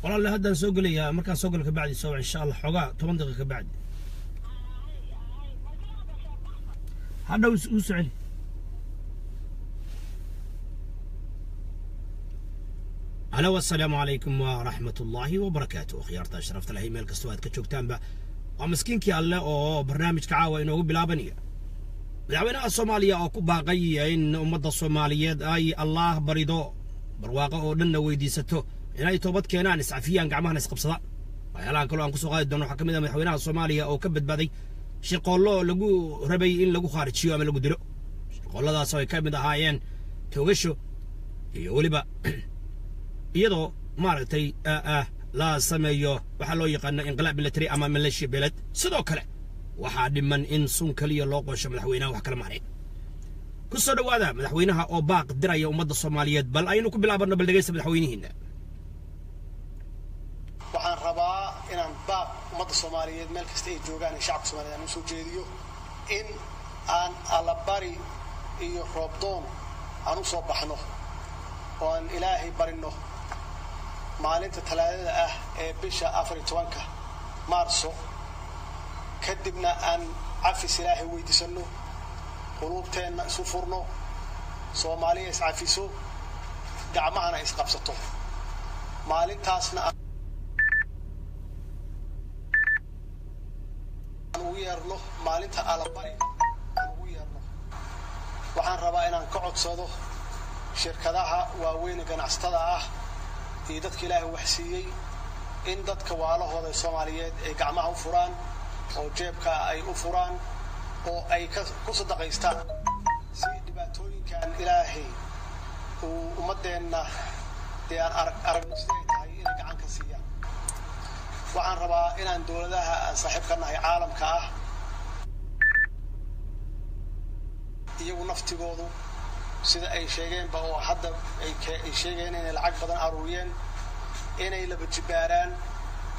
Walaalle, haddaan soo gelayaa. Markaan soo galo kabacdi soo, insha Allah, xoogaa 10 daqiiqa kabacdi hadhow uu soo celi. Halo, assalaamu calaykum waraxmat ullaahi wabarakaatu. Akhyaarta sharafta lahay, meel kastoo aad ka joogtaanba, waa miskiinkii Alle oo barnaamijka caawa inoogu bilaabanaya. Madaxweynaha Soomaaliya oo ku baaqay in ummadda Soomaaliyeed ay Allaah barido, barwaaqo oo dhanna weydiisato, inay toobad keenaan, iscafiyaan, gacmahana isqabsadaan. Waxyaalahan kaloo aan kusoo qaadi doono waxaa ka mid ah madaxweynaha Soomaaliya oo ka badbaaday shirqoollo lagu rabay in lagu khaarijiyo ama lagu dilo, shirqoolladaas oo ay ka mid ahaayeen toogasho iyo weliba iyadoo maaragtay la sameeyo waxaa loo yaqaano inqilaab military ama maleeshiya beeled. Sidoo kale waxaa dhiman in sun kaliya loo qoosho madaxweynaha, wax kala maareen. Ku soo dhowaada madaxweynaha oo baaq diraya ummadda Soomaaliyeed. Bal aynu ku bilaabanno, bal dhegeysta madaxweynihiina. Waxaan rabaa inaan baaq ummadda Soomaaliyeed meel kasta ay joogaan ee shacabka Soomaliyeed aan usoo jeediyo in aan allabari iyo roobdoon aan u soo baxno oo aan Ilaahay barino maalinta Talaadada ah ee bisha 14-ka Maarso, kadibna aan cafis Ilaahay weydiisanno, quluubteenna isu furno, Soomaaliya iscafiso, gacmahana isqabsato. Maalintaasna aan ugu yeerno maalinta allabari aan ugu yeerno. Waxaan rabaa inaan ka codsado shirkadaha waaweyn ee ganacsatada ah iyo dadka Ilaahay wax siiyey in dadka waalahooda Soomaaliyeed ay gacmaha u furaan oo jeebka ay u furaan oo ay ku sadaqaystaan si dhibaatooyinkan Ilaahay uu ummadeenna dee aan aragno siday tahay inay gacan ka siiyaan. Waxaan rabaa inaan dowladaha aan saaxiib ka nahay caalamka ah iyagu naftigoodu sida ay sheegeenba oo hadda ay sheegeen inay lacag badan aruuriyeen, inay laba jibaaraan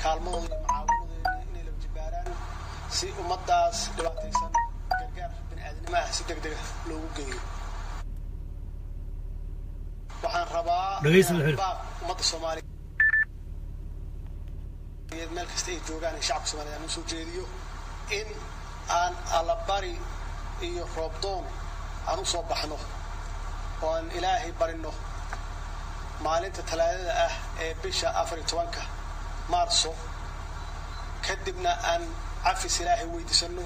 kaalmadooda iyo macaawimadooda, inay laba jibaaraan si ummaddaas dhibaataysan gargaar bini aadnimo ah si deg dega loogu geeyo. Waxaan rabaa Dhegeysta, inaan madaxweyne. baaq ummadda Soomaaliyeed meel kasta ay joogaan ee shacabka Soomaaliyeed aan usoo jeediyo in aan allabari iyo roobdoon aan u soo baxno oo aan Ilaahay barino maalinta Talaadada ah ee bisha 14-ka Maarso, kadibna aan cafis Ilaahay weydiisanno,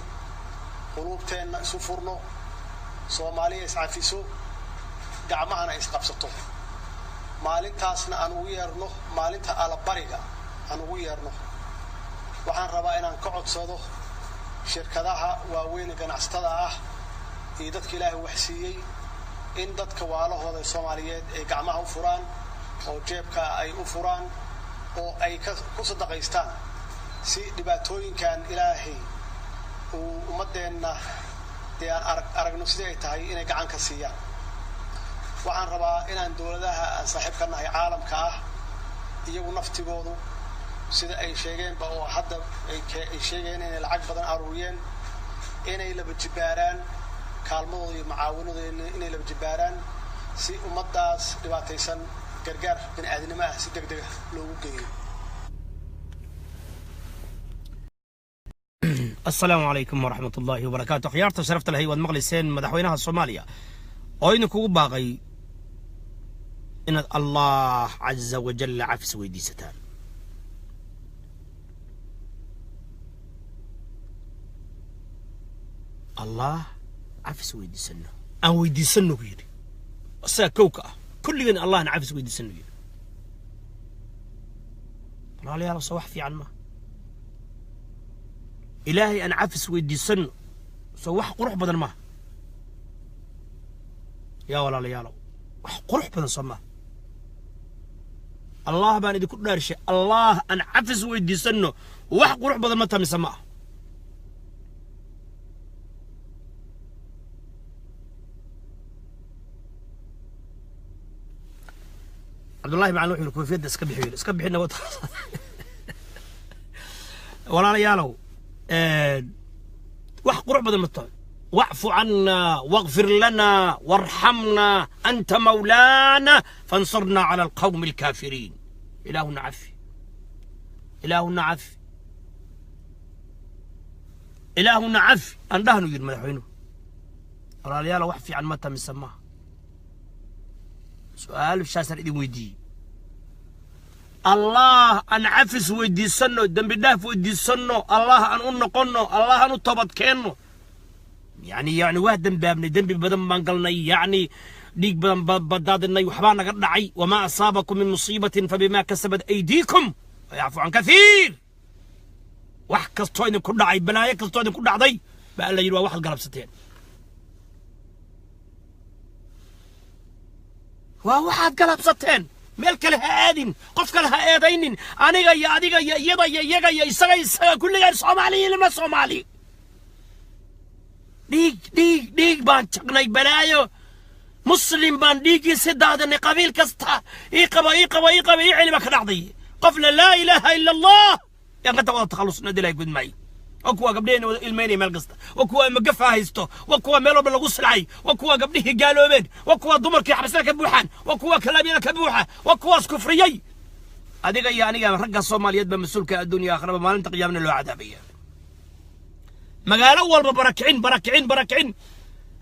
quluubteenna isu furno, Soomaaliya iscafiso, gacmahana isqabsato. Maalintaasna aan ugu yeerno maalinta allabariga aan ugu yeerno. Waxaan rabaa inaan ka codsado shirkadaha waaweyn ee ganacsatada ah iyo dadka Ilaahay wax siiyey in dadka waalahooda Soomaaliyeed ay gacmaha u furaan oo jeebka ay u furaan oo ay ku sadaqaystaan si dhibaatooyinkan Ilaahay uu ummadeenna dee aan aragno sidii ay tahay inay gacan ka siiyaan. Waxaan rabaa inaan dowladaha aan saaxiib ka nahay caalamka ah iyagu naftigoodu sida ay sheegeenba oo hadda ay sheegeen inay lacag badan aruuriyeen, inay laba jibaaraan kaalmadooda iyo macaawimadooda, inay laba jibaaraan si ummaddaas dhibaataysan gargaar bini aadnimo ah si deg dega loogu geeyo. Asalaamu calaykum waraxmat ullaahi wabarakaatu. Akhyaarta sharafta lahay, waad maqlayseen madaxweynaha Soomaaliya oo idinkugu baaqay inaad Allah caza wajalla cafis weydiisataan. Allah cafis weydiisano, aan weydiisano ku yidhi isaga kowka ah, kulligeen Allahna cafis weydiisano yidhi. Walaalayaal, soo wax fiican ma Ilaahay aan cafis weydiisano? Soo wax qurux badan maaha? Yaa walaalayaalow, wax qurux badan soo maaha? Allah baan idinku dhaarshay, Allah aan cafis weydiisano, wax qurux badan ma tamise ma ah? Cabdullahi Macalin wuxuu yidhi koofiyadda iska bixiyo, iska bixina. Wata walaalayaalow, Wax qurux badan ma tahay. واعف عنا واغفر لنا وارحمنا أنت مولانا فانصرنا على القوم الكافرين. إلهنا عفي، إلهنا عفي، إلهنا عفي. أندهنو yidhi madaxweynuhu. Walaalayaal, wax fiican ma taha mise maaha? Su-aal shaasaan idin weydiiyey. Allah aan cafis weydiisanno, dembi dhaaf weydiisanno, Allah aan u noqonno, Allah aan u toobad keenno. Yani waa dembaabnay, dembi badan baan galnay, yani dhiig badan badaadinay, waxbaa naga dhacay. وما أصابكم من مصيبة فبما كسبت أيديكم ويعفو عن كثير. Wax kastoo idinku dhacay, balaayo kastoo idinku dhacday baa Alla yidhi, waa waxaad galabsateen, waa waxaad galabsateen. Meel kale ha aadin, qof kale ha eedaynin. Aniga iyo adiga iyo iyada iyo iyaga iyo isaga isaga, kulligaan Soomaaliya, ilma Soomaali. Dhiig, dhiig, dhiig baan jaqnay, balaayo muslim baan dhiiggiisi daadinay. Qabiil kasta ii qaba, ii qaba, ii qaba, ii celi baa ka dhacday. Qofna laa ilaaha ila Allah yaan ka wada takhallusna dilay gudmay. Waa kuwa gabdhaheenna wada ilmaynaya meel kasta, waa kuwa magafa haysto, waa kuwa meel walba lagu silcay, waa kuwa gabdhihii gaaloobeen, waa kuwa dumarkii xabsada ka buuxaan, waa kuwa kalaamyada ka buuxa, waa kuwaas kufriyey. Adiga iyo aniga ragga Soomaaliyeed baa mas-uulka adduunya aakhiraba, maalinta qiyaamana loo cadaabaya. Magaalo walba barakicin, barakicin, barakicin,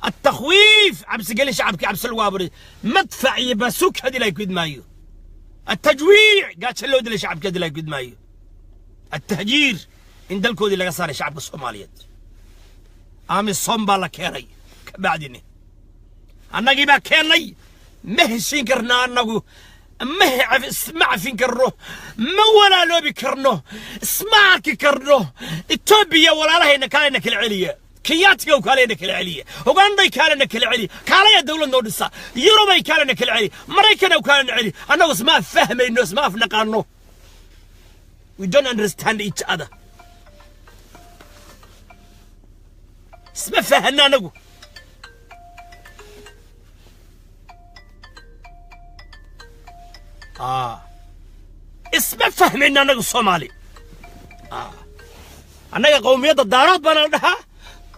التخويف, cabsigelin shacabkii, cabsi lagu abuuray, madfac iyo baasuuk hadii la gudmaayo, التجويع, gaajo loo dilay shacabkii hadii la gudmaayo, التهجير, in dalkoodii laga saaray shacabka Soomaaliyeed. AMISOM baa la keenay kabacdini, annagii baa keennay. Ma heshiin karna annagu, ma isma cafin karno, ma walaaloobi karno, isma arki karno. Etoobiya walaalahayna kaalena kala celiya, Kenyaatiga kaalena kala celiya, Uganday kaalena kala celiya, kaalaya dowlad noo dhisa, Yurubay kaalena kala celiya, Maraykan kaalena celiya. Annagu isma fahmayno, isma afnaqaano. We don't understand each other. Isma fahana anagu. Isma fahmayno anagu Soomaali. Annaga qowmiyadda Daarood baana la dhahaa,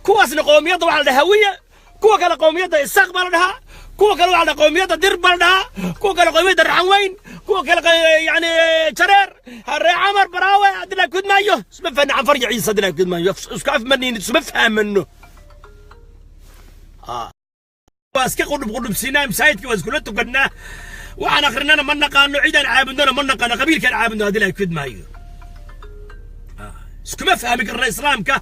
kuwaasna qowmiyadda waxaa la dhahaa Hawiya, kuwa kale qowmiyadda Isaaq baa la dhahaa, kuwa kale waxaa la dhahaa qowmiyadda Dir baa la dhahaa, kuwa kale qowmiyadda Raxan Weyn, kuwa kale yani Jareer, Ree Camar, Baraawe haddii gudmaayo. Isma fahna. Canfar iyo Ciise haddii gudmaayo isku af maniin, isma fahmano. Waa iska qudhub qudhubsiinaa, masaajidka waa iskula tukannaa, waxaan akrinana ma naqaano, cidaan caabudnona ma naqaano, qabiilkaan caabudno haddii la gudmaayo iskuma fahmi karno. Islaamka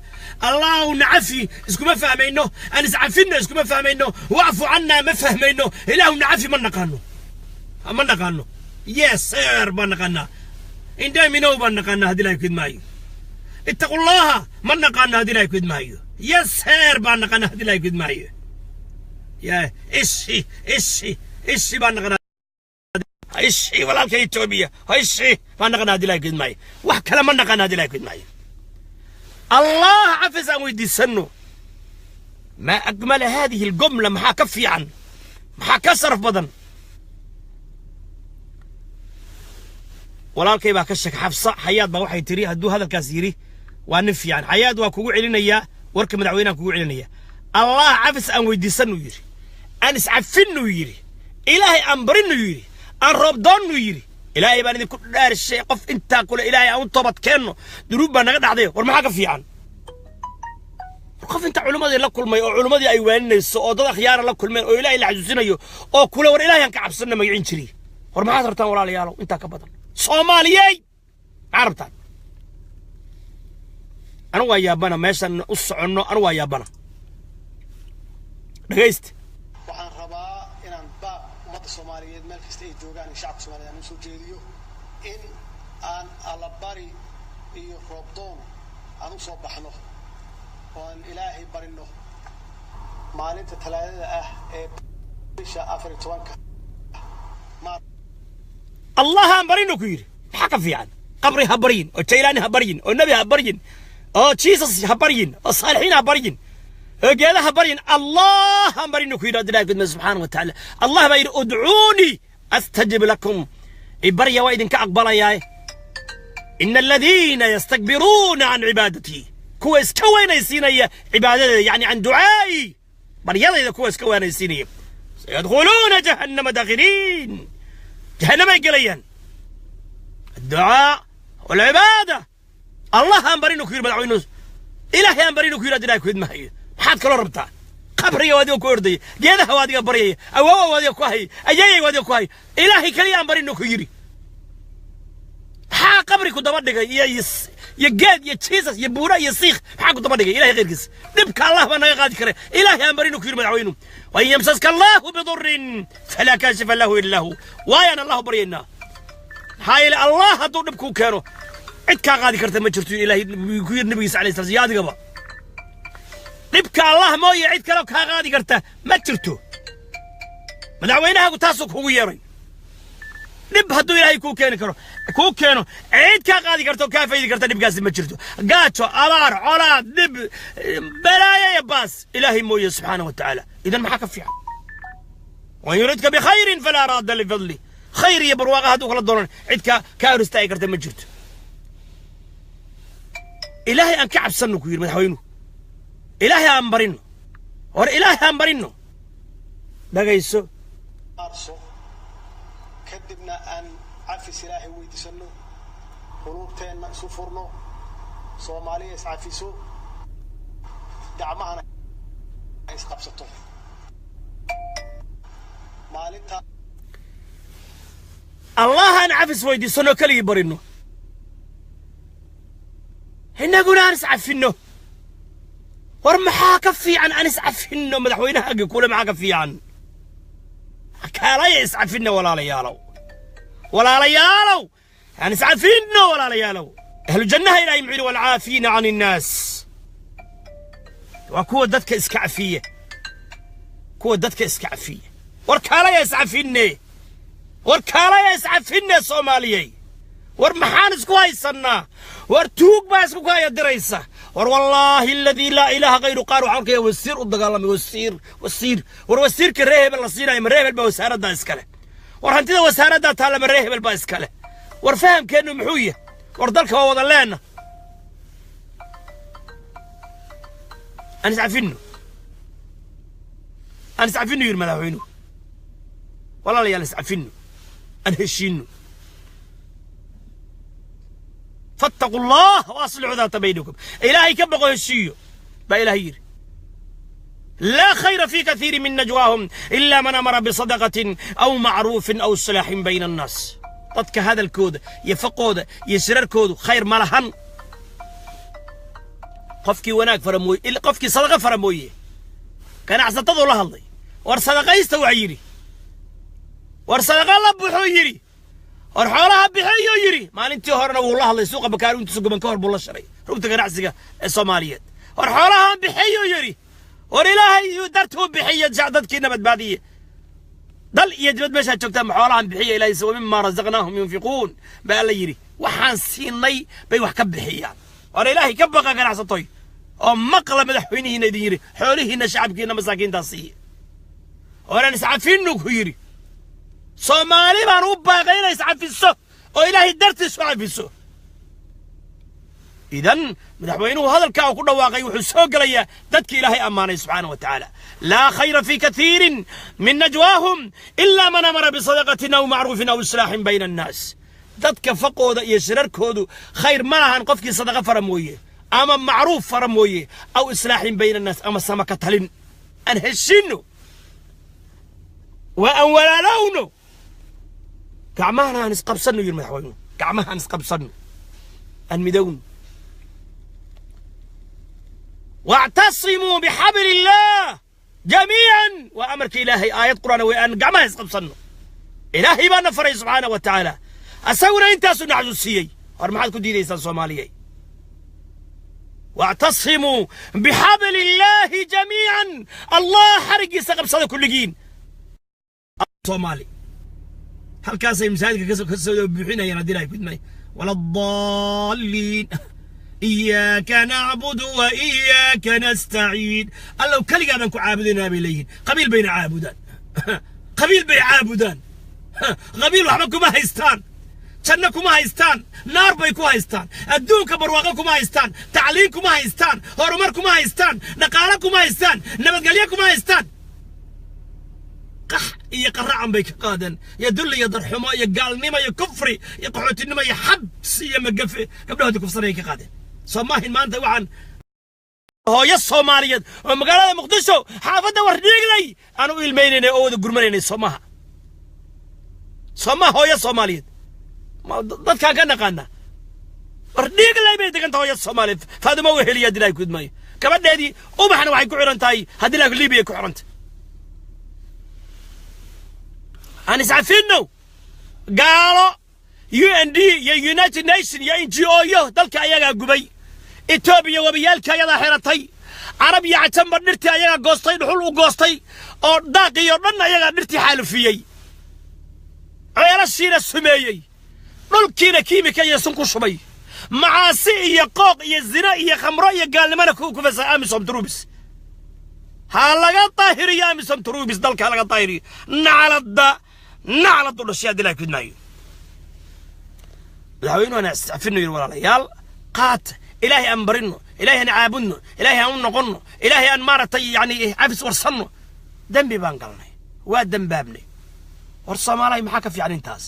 Allahu nacafi iskuma fahmayno, aan iscafino iskuma fahmayno, واعف عنا ma fahmayno, Ilaahu nacafi ma naqaano, ma naqaano. Yes sir baan naqaanaa, indhaminow baan naqaanaa haddii ilahay kudmaayo, اتقوا الله ma naqaano haddii ilahay kudmaayo. Yes sir baan naqaanaa haddii ilahay kudmaayo. Ya ishi ishi ishi baan naqaanaa, ishi walaalka Etoobiya ishi baan naqaanaa haddii ilahay kudmaayo. Wax kale ma naqaano haddii ilahay kudmaayo. Allah cafis aan weydiisano. ما أجمل هذه الجملة. Maxaa ka fiican? Maxaa ka sharaf badan? Walaalkay baa ka sheeg. Xafsa Xayaad baa waxay tiri, hadduu hadalkaas yidhi waa nin fiican. Xayaad, waa kugu celinayaa warka madaxweynahan kugu celinaya. Allah cafis aan weydiisanuu yidhi, aan iscafinuu yidhi, Ilaahay aan barinuu yidhi, aan roobdoonnuu yidhi. Ilaahay baan idinku dhaarshay, qof intaa kule Ilaahay aan u toobad keenno, dunuub baa naga dhacday, war maxaa ka fiican? Qof inta culimmadii la kulmay oo culimmadii ay waaninayso oo dad akhyaara la kulmeen oo Ilaahay la xasuusinayo oo kule war Ilaahay aan ka cabsanna magicin jiri, war maxaad rabtaan walaalayaalow intaa ka badan? Soomaaliyey, maxaa rabtaan? Anu waa yaabana meeshan u soconno, anu waa yaabana. Dhegaysta. Waxaan rabaa inaan baaq ummadda Soomaaliyeed meel kasta ay joogaan iyo shacabka Soomaaliyeed aan usoo jeediyo in aan allabari iyo roobdoon aan u soo baxno oo aan Ilaahay barino maalinta Talaadada ah ee bisha 14-ka. Allah aan barino ku yidhi. Maxaa ka fiican? Qabri ha baryin, oo Jaylaani ha baryin, oo nebi ha baryin, oo Jesus ha baryin, oo saalixiin ha baryin, oo geeda ha baryin. Allah aan barino ku yidhi Abdillahi gudme subxaana wa tacaala. Allah baa yidhi ادعوني أستجب لكم, ibarya waa idinka aqbalayaa. إن الذين يستكبرون عن عبادتي, Kuwa iska weynaysiinaya cibaadadayda, yacni can ducaa'i, baryadayda kuwa iska weynaysiinaya, sayadkhuluuna jahannama daakhiriin, jahannamay gelayaan. Adducaa walcibaada, Allah aan barinu ku yidhi madaxweynuhu, Ilaahay aan barinu ku yidhi. Ilahay ku idmahayo, maxaad kaloo rabtaa? Qabriga waa adiga ku ordaya, geedaha waa adiga baryaya, awoowa waa adiga ku haya, ayeeyay waa adiga ku haya. Ilaahay keliya aan barinu ku yidhi. Maxaa qabri ku daba dhigay iyo geed iyo Jesus iyo buura iyo siikh? Maxaa ku daba dhigay Ilahay khayrkiisa? Dhibka Allah baa naga qaadi kara, Ilaahay aan barinu ku yidhi madaxweynuhu. Wain yamsaska Allahu bidurrin falaa kaashifa lahu illa hu. Waayaan Allahu baryaynaa, maxaa yeele Allah hadduu dhib kuu keeno cid kaa qaadi karta ma jirto. Ilaahay ku yidhi nabigiisa alayhi salam, iyo adigaba, dhibka Allah mooye cid kaloo kaa qaadi karta ma jirto. Madaxweynahagu taasuu kugu yeeray. Dhib hadduu Ilaahay kuu keeni karo, kuu keeno, cid kaa qaadi karta oo kaa faydi karta dhibkaasi ma jirto. Gaajo, abaar, colaad, dhib, balaayo iyo baas, Ilaahay mooye subxaana wa tacaala. Idan maxaa ka fiican? Wain yuridka bikhayrin falaa raadda lifadli. Khayr iyo barwaaqa hadduu kala doonan, cid kaa hor istaagi karta ma jirto. Ilaahay aan ka cabsanno ku yidhi madaxweynuhu, Ilaahay aan barino. Hor Ilaahay aan barino, dhagayso. Aarso, kadibna aan cafis Ilaahay weydiisanno, quluubteenna isu furno, Soomaaliya iscafiso, gacmahana isqabsato maalinta. Allah aan cafis weydiisanno, keligii barino, innaguna aan iscafinno. War maxaa ka fiican aan iscafinno? Madaxweynahaagii kule maxaa ka fiican? Kaalaya iscafinno walaalayaalow, walaalayaalow, aan iscafinno walaalayaalow. Ahlu jannaha Ilahay muxuu yidhi? Waalcaafiina can innaas, waa kuwa dadka iska cafiya, kuwa dadka iska cafiya. War kaalaya iscafinne, war kaalaya iscafinne Soomaaliyey. War maxaan isku haysannaa? War tuug baa isku kaya diraysa. War wallaahi aladii laa ilaaha kayru, qaar waxaan arkaya wasiir u dagaalamay, wasiir, wasiir. War wasiirka ree hebel la siinayo, ma ree hebel baa wasaaraddaa iskale? War hantida wasaaraddaa taalla, ma ree hebel baa iskale? War fahamkeennu muxuu yahay? War dalka waa wada leenna, aan iscafinno, aan iscafinno yidhi madaxweynuhu. Walaalayaal, iscafinno, aan heshiinno. فاتقوا الله واصلحوا ذات بينكم. إلهي كبقوا هشيو با إلهي يري. لا خير في كثير من نجواهم إلا من أمر بصدقة أو معروف أو صلاح بين الناس. dadka hadalkooda iyo faqooda iyo shirarkoodu khayr ma lahan, qofkii wanaag fara mooye, qofkii sadaqa fara mooye. Ganacsatadu la hadlay, war sadaqaysta waa yidhi, war sadaqa la buxuu yidhi, war xoolaha bixiyuu yidhi. Maalintii horena wuu la hadlay suuqa Bakaari intiisu goban ka hor buu la sharay rugta ganacsiga ee Soomaaliyeed. War xoolahan bixiyuu yidhi, war Ilaahay dartuu bixiya, dadkiina badbaadiye. Dal iyo dibad meeshaad joogtaan xoolahan bixiya. Ilaahay wa mima razaqnaahum yunfiquun baa Alla yidhi, waxaan siinay bay wax ka bixiyaan. War Ilaahay ka baqa ganacsatoy, oo maqla madaxweynihiina idin yidhi xoolihiina shacabkiina masaakiintaa siiya. Waraan iscafinu ku yidhi. Soomaali baan u baaqay inay iscafiso oo Ilaahay dartiis u cafiso. Idan madaxweynuhu hadalkaa uu ku dhawaaqay wuxuu soo gelayaa dadki Ilaahay ammaanay subxaana wa tacaala. Laa khayra fi kathiirin min najwaahum ilaa man amara bisadaqatin aw macruufin aw islaaxin bayna annaas. Dadka faqooda iyo shirarkoodu khayr ma lahan, qofkii sadaqa fara mooye, ama macruuf fara mooye, aw islaaxin bayna annaas, ama sama ka talin. Aan heshinno, waa aan walaalowno, gacmahana aan isqabsanno yidhi madaxweynuhu, gacmaha aan isqabsanno, aan midowno. واعتصموا بحبل الله جميعا، وأمرك إلهي آية قرآن وأن قعمها يسقبصنه. إلهي بأن فري سبحانه وتعالى أسونا إنت سنة عزوسيي ورمحات كديديسان صوماليي. واعتصموا بحبل الله جميعا، الله حرق يسقبصنه كل جين صومالي. هل كاسي مساعدك كسو بحين يا نادي لا ولا الضالين. إياك نعبد وإياك نستعين. الله كلي قابنكو عابدين بيليين، قبيل بين عابدان، قبيل بين عابدان، قبيل وحبكو ما هيستان. Janno kuma haystaan, naar bay ku haystaan. Adduunka barwaaqo kuma haystaan, tacliin kuma haystaan, horumar kuma haystaan, dhaqaale kuma haystaan, nabadgelyo kuma haystaan. Qax iyo qaracan bay ka qaadeen, iyo dulli iyo darxumo iyo gaalnimo iyo kufri iyo qaxootinimo iyo xabs iyo magafe gabdhahoodii kufsanayay ka qaadeen. Soo maahin maanta waxaan hooyo Soomaaliyeed oo magaalada Muqdisho xaafadda Wardhiigley aan u ilmaynaynay oo wada gurmanaynay? Soomaha, soomaha hooyo Soomaaliyeed dadkaan ka naqaana Wardhiigley bay deganta. Hooyo Soomaaliyeed Faadimo Weheliya haddii Ilahay ku idmaayo, gabadheedii Ubaxna waxay ku xiran tahay haddii Ilahay Libiya ku xirantay. Aan iscafino. Gaalo UND iyo United Nation iyo NGO yo dalka ayagaa gubay. Etoobiya wabiyaalkii ayadaa xiratay. Carab iyo cajanba dhirtii ayagaa goostay, dhuxul u goostay oo daaqiyo dhan ayagaa dhirtii xaalufiyey, ceelashiina sumeeyey, dhulkiina kiimika iyo sun ku shubay, macaasi iyo qooq iyo zina iyo khamro iyo gaalnimona ku kufasa. AMISOM troops ha laga daahiriyo, AMISOM troops dalka ha laga daahiriyo. Nacladda nacladu dhashay haddii Ilahay kudmaayo. Madaxweynuhu ana iscafino yidhi. Walaalayaal, qaata, Ilaahay aan barino, Ilaahay aan caabudno, Ilaahay aan u noqonno, Ilaahay aan maaragtay yani cafis warsanno. Dembi baan galnay, waa dembaabnay. War Soomaaliya, maxaa ka fiican intaas?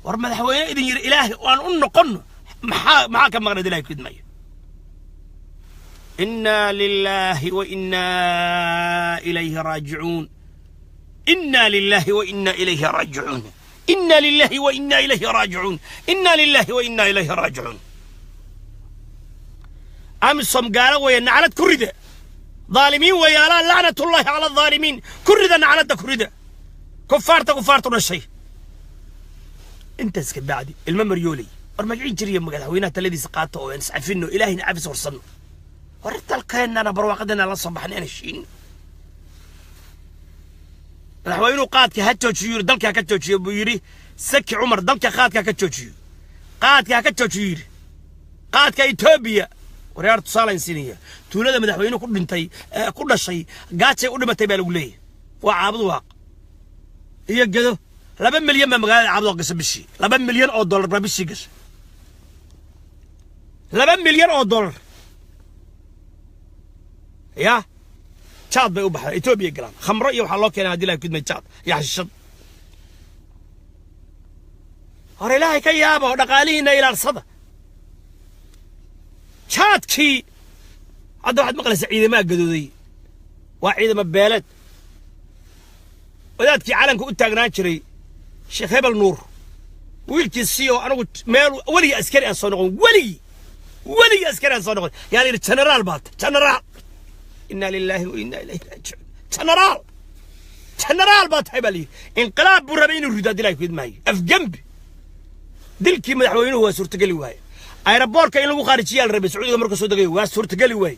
War madaxweyne idin yidhi Ilaahay aan u noqonno, maxaa ka maqnayd? Ilahay kudmaayo. Inna lilaahi wa innaa ilayhi raajicuun. Inna lilaahi wa inna ilayhi raajicuun. Inna lilaahi wa inna ilayhi raajicuun. Inna lilaahi wa inna ilayhi raajicuun. AMISOM gaalo weeye, naclad ku rida. Dhaalimiin weeye, alaa lacnatullahi cala aldhaalimiin. Ku rida nacladda, ku rida kufaarta, kufaartu dhashay. Intaas ka bacdi ilmo Maryooley, war magacii jiriya madaxweynaha taladiisa qaata oo aan iscafino, Ilaahayna cafis warsanno. War dalkeennana barwaaqadana la soo baxnay aan heshiino. Madaxweynuhu qaadka ha joojiyo yidhi, dalka ha ka joojiyo buu yidhi. Saki Cumar dalka qaadka ha ka joojiyo, qaadka ha ka joojiyo yidhi, qaadka Etoobiya. Waryaar, tusaalayn siinaya. Tuulada madaxweynuhu ku dhintay, ku dhashay, gaajay u dhimatay baa lagu leeyahay. Waa Caabud Waaq iyo Gedo. 2 milyan baa magaalada Caabud Waaq gasha bishii. $2 milyan baa bishii gasha, $2 milyan. Ya jaad bay u baxdaa, Etoobiya galaan, khamro iyo waxaa loo keenaa haddii Ilahay kudmay jaad iyo xashishad. Hor Ilaahay ka yaaba oo dhaqaalihiina ilaalsada. Jaadkii hadda waxaad maqlaysaa ciidamaa gadooday, waa ciidamo beeleed. Wadaadkii calanka u taagnaan jiray, Sheekh Hebel Nuur, wiilkiisii oo anigu meel weligii askari aan soo noqon, weligii askari aan soo noqon, yaa la yidhi generaal baata, generaal. Inna lilaahi wa inna ilayhi raajicuun. Generaal, generaal baa tahay baa la yidhi. Inqilaab buu rabay inuu rido haddii Ilahay ku idmaayo, afgembi. Dilkii madaxweynuhu waa suurtageli waaye. Aeroboorka in lagu khaarijiyaa la rabay Sacuudiga markuu soo degayo, waa suurtageli waaye.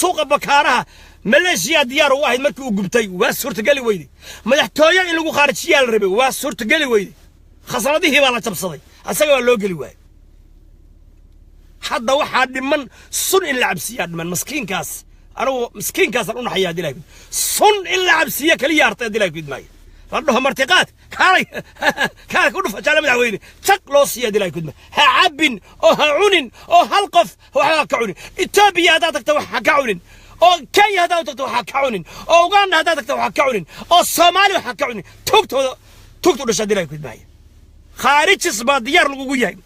Suuqa Bakaaraha Maleeshiya diyaar u ahayd markii uu gubtay, waa suurtageli weyday. Madaxtooye in lagu khaarijiyaa la rabay, waa suurtageli weyday. Khasnadihii baa la jabsaday, asaga waa loo geli waayey. Hadda waxaa dhiman sun in la cabsiiyaa dhiman maskiinkaas. Anigu miskiinkaasaan u naxaya haddii Ilahay sun in la cabsiiya kaliya hartay haddii Ilahay ku idmaayo. La dhaho martiqaad, kaalay kaalay, ku dhufa jaale madaxweyne, jaq loo siiya haddii Ilahay ku idmaayo. Ha cabbin oo ha cunin oo hal qof waxba ha ka cunin. Etoobiya haddaad tagto wax ha ka cunin, oo Kenya haddaad tagto wax ha ka cunin, oo Uganda haddaad tagto wax ha ka cunin, oo Soomaali wax ha ka cunin. Tuugtooda, tuugtu dhasha haddii Ilahay ku idmaayo. Khaarijis baa diyaar lagugu yahay,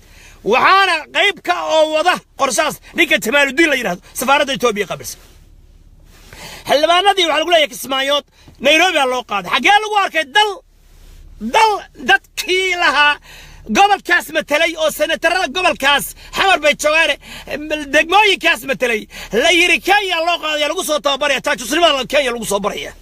waxaana qayb ka oo wada qorshahaas ninka Jamaaludiin la yidhahdo, safaaradda Etoobiya qaabilsan. Xildhibaanadii waxaa lagu leeyahay Kismaayood Nairobi aa loo qaaday. Xaggee lagu arkay dal dadkii lahaa gobolkaas matelay oo senatarada gobolkaas Xamar bay joogaane, degmooyinkaas matelay, la yidhi Kenya loo qaadaya, lagu soo tababaraya jaajusnimada, Kenya lagu soo baraya?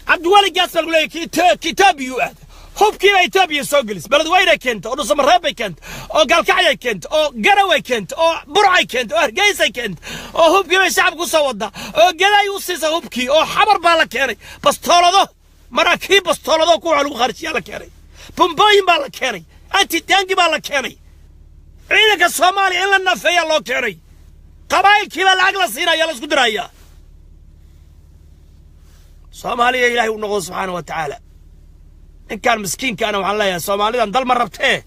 Cabdiweli Gaas baa lagu leeyahay Etoobiyuu aada, hubkiiba Etoobiya soo gelis, Beledweynay keenta, oo Dhuusamareeb bay keenta, oo Gaalkacyay keenta, oo Garaway keenta, oo Burcay keenta, oo Hargeysay keenta, oo hubkii bay shacabka ku soo wada, oo Gaday u siisa hubkii, oo Xamar baa la keenay bastoolado, maraakiib bastoolado kuwa lagu kharijiyaa la keenay, bombooyin baa la keenay, anti-tank baa la keenay. Ciidanka Soomaaliya in la nafeeyaa loo keenay. Qabaa'ilkii baa lacag la siinaya, la isku diraya. Soomaaliya Ilaahay u noqdo subxaana wa tacaala. Ninkaan miskiinkaana waxaan leeyahay Soomaalidan dal ma rabtee,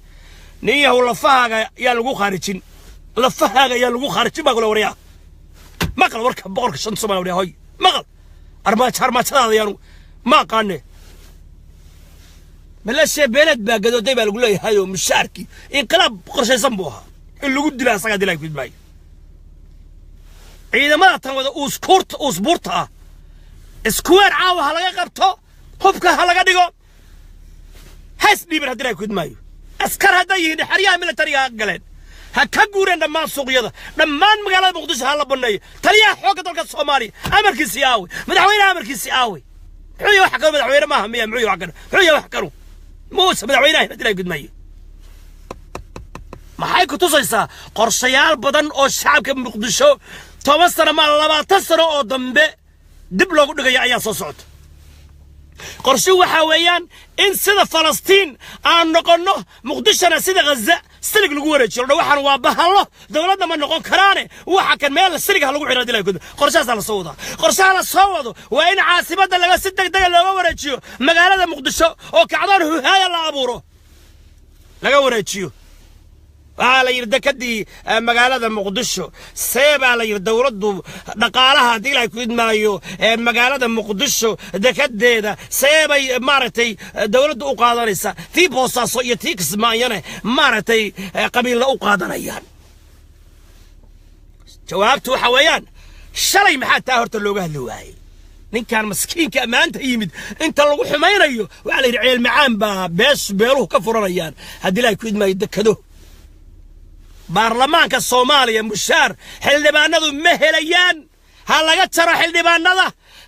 nin yahow lafahaaga yaa lagu khaarijin, lafahaaga yaa lagu khaarijin baa kule. Waryaa maqal warka boqorka shanta Soomaaliya, waryaa hoy maqal armaajo armaajadaada yaanu ma aqaane. Maleeshiya beeleed baa gadooday baa lagu leeyahay oo mushaarkii inqilaab qorshaysan buu ahaa in lagu dila asagaa dilaa gudmaayo. Ciidamada tan wada uuskuurta uusbuurta ah iskuweer caawa ha laga qabto, hubka ha laga dhigo, hays dhiiban haddii laa gudmaayo. Askar hadday yihiin xeryaha militariga ha galeen, ha ka guureen dhammaan suuqyada, dhammaan magaalada Muqdisho ha la banneeyo. Taliyaha xoogga dalka Soomaaliya amarkiisii aawey? Madaxweynaha amarkiisii aawey? Muxuu yahay wax kanu? Madaxweyne maaha miya? Muxuu yahay wax kanu? Muxuu yahay wax kanu? Muuse madaxweynaha haddii laa gudmaayo. Maxay ku tusaysaa? Qorshayaal badan oo shacabka Muqdisho 10 sano ma 20 sano oo dambe dib loogu dhigayo ayaa soo socota. Qorshe waxaa weeyaan in sida Falastiin aan noqonno, Muqdishona sida Ghaza silig lagu wareejiyo. Dha waxaan waa bahallo, dowladda ma noqon karaane, waxa kan meel silig ha lagu xidho dilay gudba. Qorshahaasaa la soo wadaa. Qorshaha la soo wado waa in caasimadda laga si degdega looga wareejiyo magaalada Muqdisho oo kacdoon huhaaya la abuuro, laga wareejiyo. Waxaa la yidhi dekadii magaalada Muqdisho see baa la yidhi dowladdu dhaqaalaha haddii Ilaahay ku idmaayo magaalada Muqdisho dekadeeda see bay maaragtay dowladdu u qaadanaysaa, tii Boosaaso iyo tii Kismaayone maaragtay qabiilla u qaadanayaan? Jawaabtu waxa weeyaan shalay maxaa taa horta looga hadli waayey? Ninkan maskiinka maanta yimid inta lagu xumaynayo waxaa la yidhi ceel macaan baa bees beeluhu ka furanayaan haddii Ilaahay ku idmaayo dekado. Baarlamaanka Soomaaliya mushaar xildhibaanadu ma helayaan, ha laga jaro xildhibaanada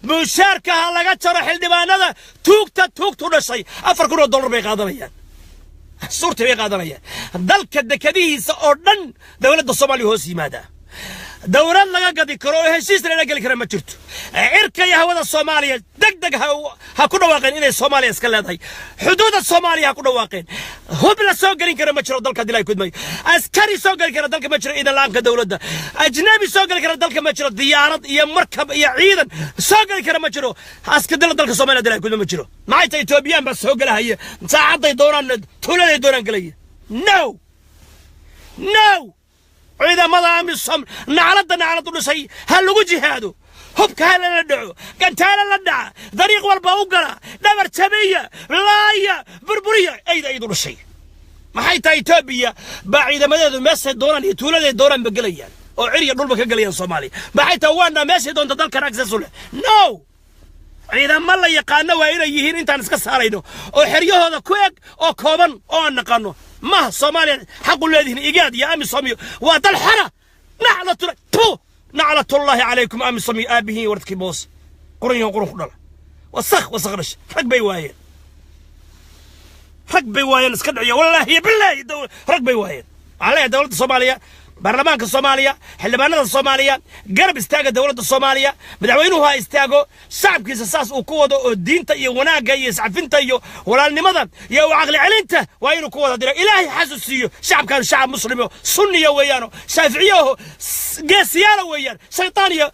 mushaarka, ha laga jaro xildhibaanada tuugta tuugtu dhashay. 4000 oo dollar bay qaadanayaan, suurta bay qaadanayaan. Dalka dekadihiisa oo dhan dowladda Soomaaliya hoos yimaadaa, dowlad laga gadi karo oo heshiis lala geli kara ma jirto. Cirka iyo hawada Soomaaliya deg deg ha ku dhawaaqeen inay Soomaaliya iska leedahay, xuduudda Soomaaliya ha ku dhawaaqeen. Hub la soo gelin kara ma jiro dalka dilay kudmayo, askari soo geli kara dalka ma jiro idan la'aanka dowladda, ajnabi soo geli kara dalka ma jiro, diyaarad iyo markab iyo ciidan soo geli kara ma jiro, askadila dalka Soomaaliya dilay kudma ma jiro. Maxay tahay Etoobiyaan baa soo gelahaya saacadday doonaan, tuuladay doonaan gelaya? No, no. Ciidamada AMISOM nacladda naclad u dhisay ha lagu jihaado, hubka ha lala dhaco, gantaala la dhaca, dariiq walba u gala, dhabar jabiya, laaya, burburiya ayda aydu dhashay. Maxay tahay Etoobiya baa ciidamadeedu meeshay doonaan iyo tuuladay doonaan ba gelayaan oo cir iyo dhulba ka gelayaan Soomaaliya? Maxay tahay waana meeshay doonta dalkan access u leh? No, ciidamo la yaqaano waa inay yihiin intaan iska saarayno oo xeryahooda ku eg oo kooban oo aan naqaano. Maha Soomaaliya xaqu leedihiin IGAD iyo AMISOM iyo waa dal xora. Naclatu tu naclatullaahi calaykum AMISOM iyo aabihiin wardkii boos qurun yahow qurun ku dhala, wasakh wasakh dhasha. Rag bay waayeen, rag bay waayeen iska dhiciya, wallaahi billaahi rag bay waayeen. Waxaan leeyahay dowladda Soomaaliya, baarlamaanka Soomaaliya, xildhibaanada Soomaaliya, garab istaaga dowladda Soomaaliya. Madaxweynuhu ha istaago shacabkiisa saas uu ku wado oo diinta iyo wanaagga iyo iscafinta iyo walaalnimada iyo u caqli celinta waa inuu ku wada diro. Ilaahay xasuusiiyo shacabkan, shacab muslimo sunniya weeyaano, shaaficiyaho geesiyaala weeyaan, shaytaan iyo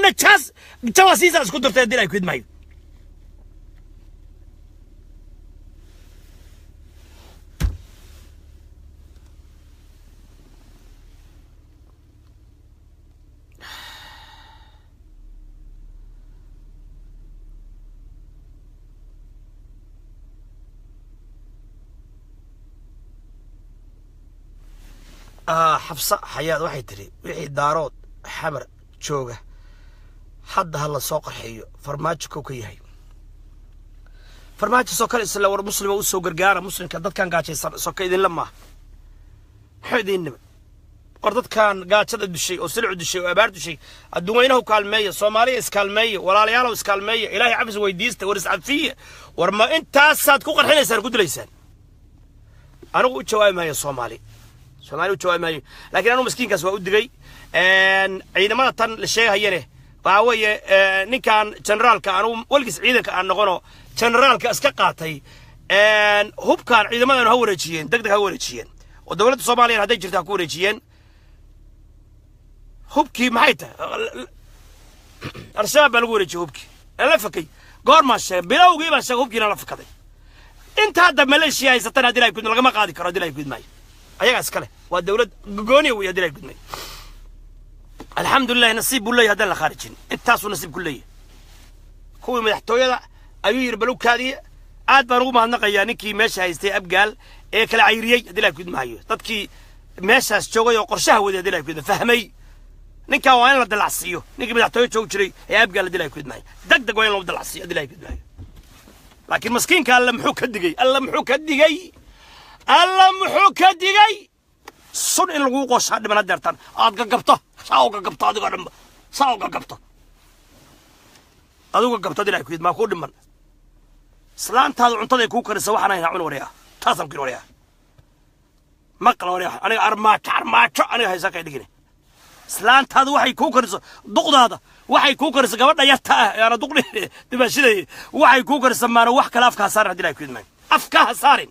najaas jawaasiisa isku dirtay haddii ay ku idmaayo. Xafsa Xayaad waxay tidhi wixii Daarood Xamar jooga hadda ha la soo qarxiyo, Farmaajo kow ka yahay, Farmaajo soo kale isla. War muslima u soo gargaara muslimka, dadkan gaajaysan soka idinla maaha, muxuu idin nima? War dadkan gaajada dushay oo silicu dushay oo abaar dushay adduun weynahu kaalmeeya, Soomaaliya iskaalmeeya, walaalayaalow iskaalmeeya, Ilaahay cafis weydiista, war iscafiya. War ma intaasaad ku qarxinaysaan, ku dilaysaan? Anigu u jawaabi maayo Soomaali, Soomaali u jawaabi maayo, laakiin anigu miskiinkaas waa u digay. Ciidamada tan la sheegahayane waxaa weeye ninkan generaalka, anigu weligiis ciidanka aan noqono generaalka iska qaatay hubkan, ciidamadan ha wareejiyeen, deg deg ha wareejiyeen, oo dowladda Soomaaliya hadday jirto ha ku wareejiyeen hubkii. Maxay tahay Al-Shabaab baa lagu wareejiyey hubkii lala fakay? Goormaa sheegay? Bilowgii baa sheegay hubkiina la fakaday. Inta hadda Maleeshiya haysatana haddii Ilahay kudma lagama qaadi karo haddii Ilahay kudmaayo. Ayagaa iskale, waa dowlad gooniya wey haddii Ilahay kudmaayo. Alxamdulilah, nasiib buu leeyahay haddaan la khaarijin, intaasuu nasiib ku leeyahay. Kuwii madaxtooyada ayuu yidhi balugkaadiye. Aad baan ugu mahadnaqayaa ninkii meesha haystay Abgaal ee kala cayriyey haddii Ilahay kudmaayo, dadkii meeshaas joogay oo qorshaha waday haddii Ilahay kudmaayo fahmay. Ninkan waa in la dalacsiiyo, ninkii madaxtooye joogi jiray ee Abgaal haddii Ilahay kudmaayo, deg deg waa in loo dalacsiiyo haddii Ilahay kudmaayo. Laakiin maskiinka Alle muxuu ka digay? Alle muxuu ka digay? Alle muxuu ka digay? Sun in laguu qooshaa dhiman hadeertan aad gagabto, saa u gagabto, adigoo dhanba saa u gagabto, adigu gagabto haddii Ilahay kuyid maa kuu dhiman. Islaantaada cuntaday kuu karisa waxaan haynaa cun waryaa, taasaan ku waryaa maqla waryaa. Aniga armaajo armaajo aniga haysaa kay dhigine. Islaantaada waxay kuu kariso, duqdaada waxay kuu kariso, gabadha yarta ah yaana duqdhi dibaashiday waxay kuu karisa maana wax kale afka ha saarin haddii Ilahay kuyid maayo, afka ha saarin.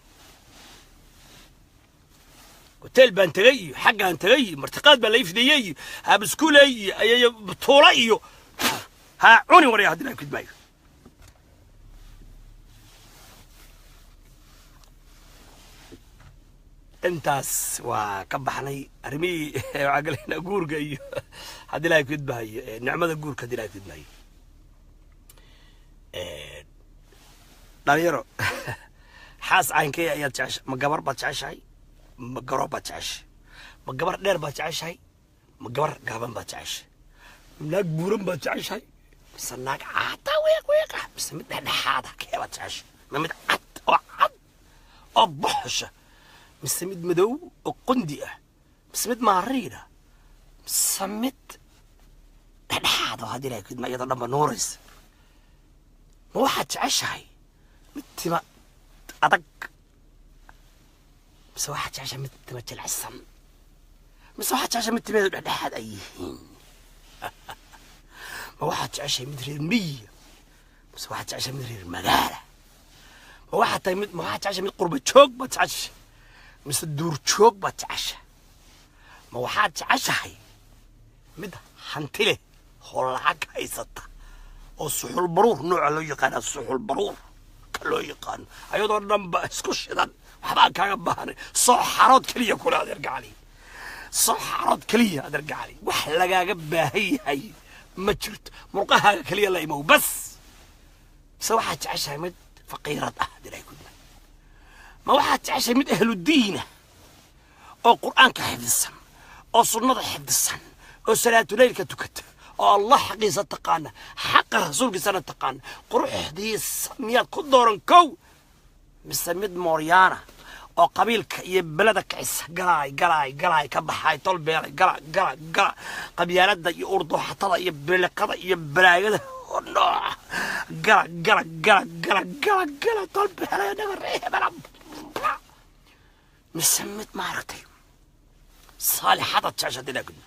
Hotel baan tegey iyo xaggaan tegey iyo martiqaad baa lai fideeyey iyo habiskuuley iyo tuula iyo ha cuni waryaa haddii Ilahay kuyid maayo. Intaas waa ka baxnay arrimihii, waxaa galaynaa guurka iyo haddii Ilahay kudmaayo nicmada guurka haddii Ilahay kudmaayo. Dhalinyaro, xaas caynkee ayaad jeceshahay? Ma gabar baad jeceshahay? Ma garoob baad jeceshahay? Ma gabar dheer baad jeceshahay? Ma gabar gaaban baad jeceshahay? Naag buuran baad jeceshahay mise naag caata weeq weeq ah mise mid dhexdhexaada? Kee baad jeceshahay? Ma mid cad oo cad oo boxosha mise mid madow oo qondi ah mise mid maariida mise mid dhexdhexaad oo haddii Ilahay kudma iyadoo dhanba nuuraysa? Ma waxaad jeceshahay mid tima adag mise waxaad jeceshahay mid tima jilicsan mise waxaad jeceshahay mid timaheedu dhexdhexaad ay yihiin? Ma waxaad jeceshahay mid reer miyiga mise waxaad jeceshahay mid reer magaala? Ma waxaad tahay mid, ma waxaad jeceshahay mid qurba joog baad jeceshahay mise duur joog baad jeceshahay? Ma waxaad jeceshahay mid hanti leh oo lacag haysata oo suxul baruur nooca loo yaqaana, suxul baruur ka loo yaqaano, ayadoo dhanba isku shidan, waxbaan kaaga baahanay, soo xarood keliya kule adeer gacali, soo xarood keliya adeer gacali, wax lagaaga baahan yahay ma jirto, murqahaaga keliya la imow bas? Mise waxaad jeceshahay mid faqiirad ah haddii kudma? Ma waxaad jeceshahay mid ahludiina oo qur'aanka xifdisan oo sunnada xifdisan oo salaatuleylka tukata oo Allah xaqiisa taqaana, xaqa rasuulkiisana taqaana, quruxdiisa miyaad ku dooran kow mise mid mooryaana oo qabiilka iyo beleda kicisa, galaay galaay galaay ka baxaay tolbeelay, gala gala gala, qabyaaladda iyo urdooxatada iyo biliqada iyo balaayada oo nooca, gala gala gala gala gala gala tolbeelay dhaga reebala, mise mid maaragtay saalixada jecesha hadii laa gudma?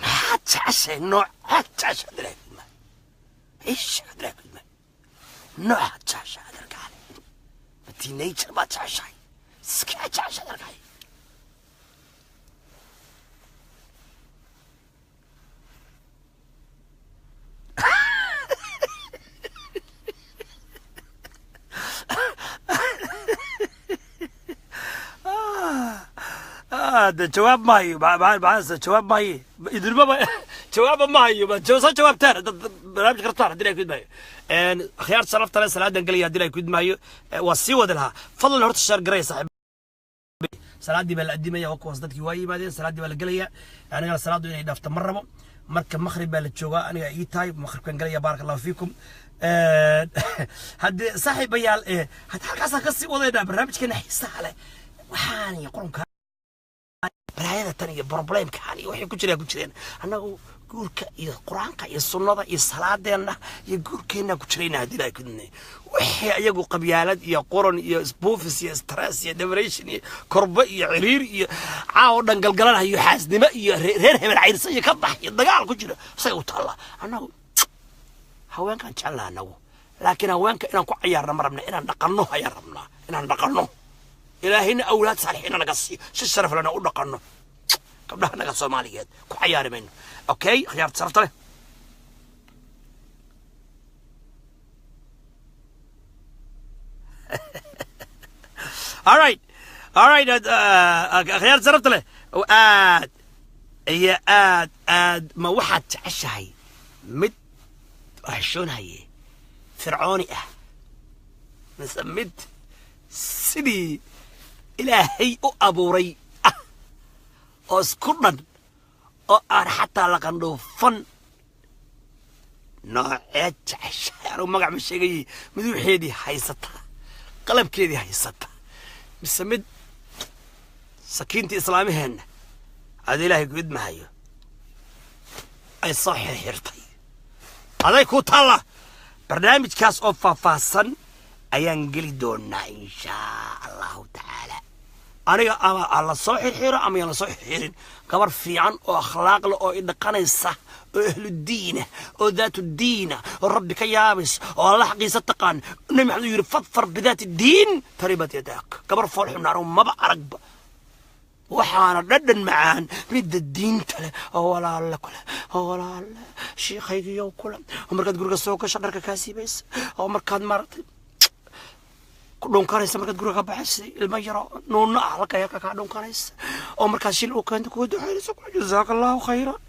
Maxaad jeceshahay? Noocaad jecesha hadii laa gudma? Ish hadii laa gudma noocaad jeceshahay adeerkaale? Ma teenager baad jeceshahay? Iskee jeceshahay adeerkaale? De jawaab maayo, jawaab maayo idilmaba, jawaaba maayo. Soo jawaabtaan dad barnaamij kartaan haddii la kudmaayo. Akhyaar sharafta leh, salaadan gelaya haddii la kudmaayo, waa sii wadi lahaa. Fadlan horta share garay saaxiib. Salaaddii baa la addimaya, waa kuwaas dadkii waa yimaadeen, salaaddii baa la gelaya. Anigana salaaddu inay dhaafto ma rabo. Marka maqrib baa la joogaa, aniga ii tahay maqribkan gelaya. Baaraka Allahu fiikum. Haddii saaxiibayaal hadda halkaasaan ka sii wadaynaa barnaamijkeena xiisaha leh, waxaan iyo qurunka balaayada tan iyo problemkan iyo waxay ku jiraan ku jireen. Annagu guurka iyo qur-aanka iyo sunnada iyo salaadeenna iyo guurkeenna ku jirayna haddii Ilahay kudinay. Wixii ayagu qabyaalad iyo qoran iyo sboofis iyo stress iyo depression iyo korbo iyo ciriir iyo caawo dhan galgalanayo, xaasnimo iyo reer hebel cayrsa iyo ka bax iyo dagaal ku jira, isaga u taalla. Annagu haweenkaan jecelnaha annagu, laakiin haweenka inaan ku cayaarna ma rabna, inaan dhaqanno ayaan rabnaa, inaan dhaqanno, Ilaahayna awlaad saalixiina naga siiyo, si sharaf lena u dhaqanno gabdhaha naga Soomaaliyeed, ku cayaari mayno. Okay, khiyaarta sharafta leh. All right, all right, akhyaar sharafta leh, aad iyo aad aad, ma waxaad jeceshahay mid xishoonhaye fircooni ah mise mid sidii Ilaahay u abuuray ah oo isku dhan oo aan xataa la qandhuufan? Noocee jeceshahay? Anugu magac ma sheegayay. Mid waxeedii haysata, qalabkeedii haysata, mise mid sakiintii islaamaheenna ad Ilaahay ku idmahayo ay soo xirxirtay? Aday ku taalla. Barnaamijkaas oo faahfaahsan ayaan geli doonaa, inshaa Allahu tacaala. Aniga ama ha la soo xirxiro ama yaan la soo xirxirin, gabar fiican oo akhlaaq leh oo idhaqanaysa oo ahlu diina oo daatu diina oo Rabbi ka yaabaysa oo Alla xaqiisa taqaan. Nabi Maxamed uu yidhi: "فاظفر بذات الدين تربت يداك." Gabar foolxun anigu maba aragba. Waxaana dhadhan macaan midda diinta leh oo walaalle kule oo walaalle shiikhaygiyow kule, oo markaad guriga soo gasho dharka kaa siibaysa, oo markaad maaragtay ku dhunkanaysa, markaad guriga ka baxaysa ilmo yaro nuunno ah halka yarka kaa dhunkanaysa, oo markaad shil u keento kuga ducaynaysa kula "jazaaka Allahu khayran,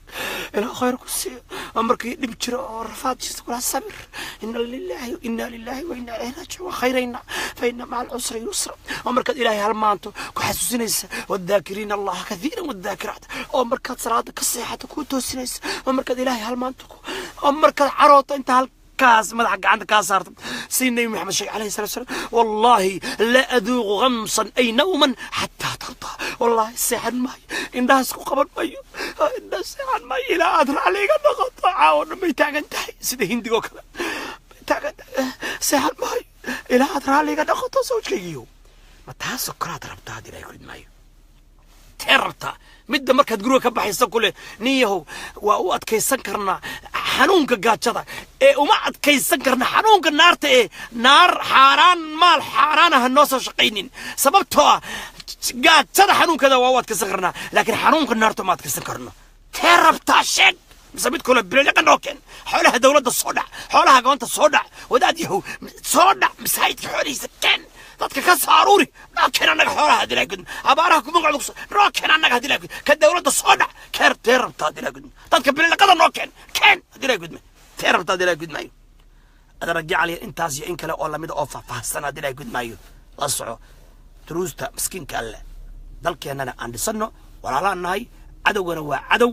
Ilaa khayr ku siiyo," oo markii dhib jiro oo rafaad jirta kula "sabir, ina lillahi ina lillahi wa inna ilayhi raajicuun, waa khayrayna, fa ina maca alcusri yusra," oo markaad Ilaahay halmaanto ku xasuusinaysa "والذاكرين الله كثيرا والذاكرات," oo markaad salaada ka seexato kuu toosinaysa, oo markaad Ilaahay halmaanto, oo markaad carooto inta halkaas madaxa gacanta kaa saarto, si Nabi Maxamed sheegay calayhi salatu wasalam: "والله لا أذوق غمصا أي نوما حتى ترضى." Wallahi seexan maayo, indhahaas ku qaban maayo, indhaha seexan maayo ilaa aad raalli iga noqoto. Caawo dhan bay taagan tahay sida Hindigoo kale bay taagan tahay. "Seexan maayo ilaa aad raalli iga noqoto, sawjkaygiyo." Ma taasoo kalaad rabtaa? Had Ilahay ku idmaayo, tee rabtaa? Midda markaad guriga ka baxaysa kule "Nin yahow, waa u adkaysan karnaa xanuunka gaajada ee uma adkaysan karna xanuunka naarta ee naar xaaraan, maal xaaraan ah noo soo shaqaynin, sababtoo ah gaajada xanuunkeeda waa u adkaysan karnaa, laakiin xanuunka naarta uma adkaysan karno." Tee rabtaa, sheeg. Mise mid kale bililiqa noo keen, xoolaha dowladda soo dhac, xoolaha goonta soo dhac, wadaad yahow soo dhac, masaajidka xoolihiisa keen, dadka ka soo aruuri, noo keen annaga xoolaha hadii gudmo, abaaraha kuma qocdo, noo keen annaga hadii gudmo, ka dowladda soo dhac, keer? Tee rabtaa hadii gudmo? Dadka bililiqada noo keen, keen hadii gudmo. Tee rabtaa hadii gudmaayo? Adana jecel intaas iyo in kale oo lamida oo faahfaahsan hadii gudmaayo la soco duruusta miskiinka Alle. Dalkeennana aan dhisanno, walaalaan nahay. Cadowgana waa cadow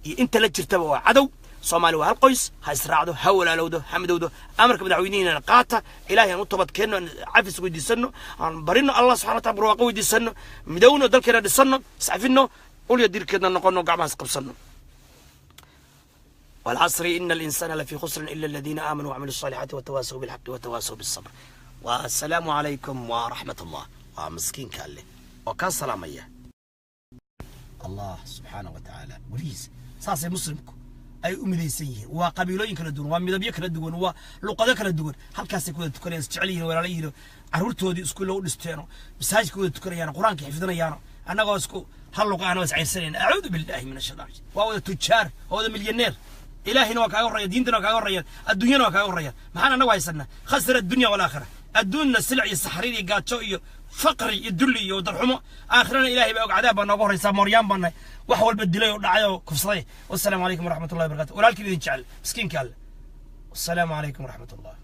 iyo inta la jirtaba waa cadow. Soomaali waa hal qoys, ha israacdo, ha walaalowdo, ha midowdo. Amarka madaxweynihiinana qaata. Ilaahay aan u toobad keenno, aan cafis weydiisanno, aan barino Allah subxana wa taala, barwaaqo weydiisanno, midowno, dalkeena dhisanno, iscafinno, ulya dirkeedna noqonno, gacmahaas qabsanno. والعصر إن الإنسان لفي خسر إلا الذين آمنوا وعملوا الصالحات وتواصوا بالحق وتواصوا بالصبر. والسلام عليكم ورحمة الله. ومسكين كاله وكان سلامية الله سبحانه وتعالى وليس saasay Muslimku ay u midaysan yihiin. Waa qabiilooyin kala duwan, waa midabyo kala duwan, waa luqado kala duwan, halkaasay ku wada tukanayaan, isjecel yihiin, walaala yihiin, carruurtoodii iskuulla u dhisteeno, masaajidka wada tukanayaan, Qur-aanka xifdinayaano, annagoo isku hal luqa ana is cayrsanayna. أعوذ بالله من الشيطان. Waa wada tujaar, waa wada milyaneer. Ilaahina waa kaaga horreeya, diintana waa kaaga horreeya, adduunyana waa kaaga horreeya. Maxaan annagu haysanaa? خسر الدنيا والآخرة. Adduunna silic iyo saxriir iyo gaajo iyo faqri iyo dulli iyo darxumo, aakhirana Ilaahay baa og, cadaab baa nooga horraysaa. Mooryaan baa nahay, wax walba dilay oo dhacay oo kufsaday. Wassalaamu calaykum waraxmatullahi wabarakatu. Walaalkiin idin jecel, miskiinka Alle. Wassalaamu calaykum waraxmat Allah.